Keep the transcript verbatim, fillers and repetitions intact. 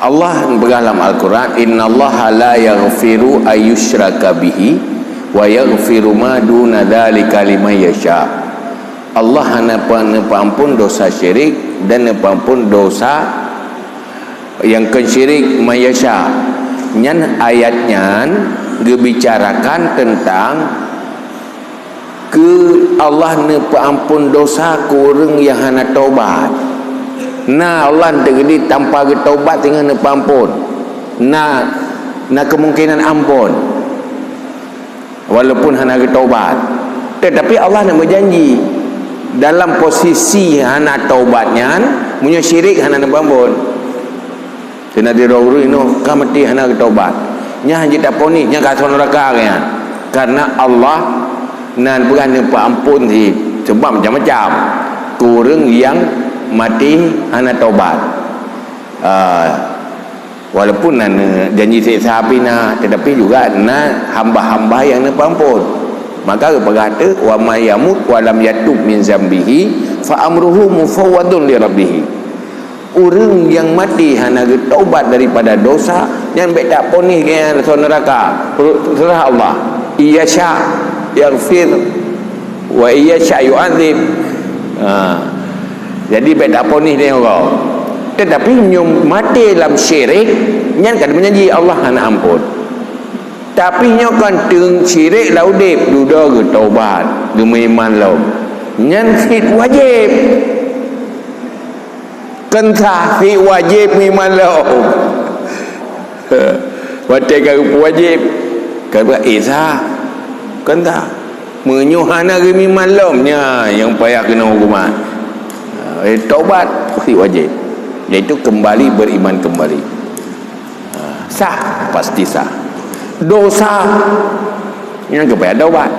Allah peugah lam Al-Quran, "Innallaha la yaghfiru ayyushraka bihi wa yaghfiru ma duna dzalika liman yasha." Allah hana pa-, neupeuampon dosa syirik dan neupeuampon dosa nyang kon syirik man yasha. Nyan ayat nyan geubicarakan teuntang keu Allah neupeuampon dosa keu ureuëng nyang hana tobat. Na Allah teugeudi tanpa geutobat singoh neupeuampon. Na, na keumungkinan ampon. Walaupun hana geutobat. Tetapi Allah nak meujanji, dalam posisi hana tobat nyan, meunyoe syirik hana neupeuampon. Keunan di roh ureuëng nyoe ka meuti hana geutobat. Nyan jeuet taponis, nyan ka asoe neuraka nyan. Karena Allah nan peugah neupeuampon cit, sebab macam-macam. Keu ureuëng nyang mati hana tobat. Ah, walaupun nan janji seksa api na, tetapi juga na hamba-hamba nyang neupeuampon. Maka geupeugah teuk, "Wa may yamut wa lam yatub min zambihi fa amruhu mufawwadun li rabbih." Ureuëng nyang mati hana geutobat daripada dosa, nyan bék taponis geuhnyan asoe neuraka. Serah Allah. Iyasya yaghfir wa iyasya yu'adzib. Ha. Jadi bék taponis dia orang. Tetapi nyoe mati lam syirik, nyan ka meujanji Allah hana ampon. Tapi nyoe kan teung syirik lam udeb, dudoe geutobat, geumeuiman lom. Nyan cit wajéb. Kan sah, cit wajéb meuiman lom. Watée ka geupeuwajéb, ka geupeugah, "Eh, sah." Kan sah. Meunyoe hana geumeuiman lom, nyan nyang payah keunoe hukuman. Eh, tobat, cit wajéb. Yaitu kembali beriman kembali. Sah, pasti sah. Dosa, nyan ka payah tobat.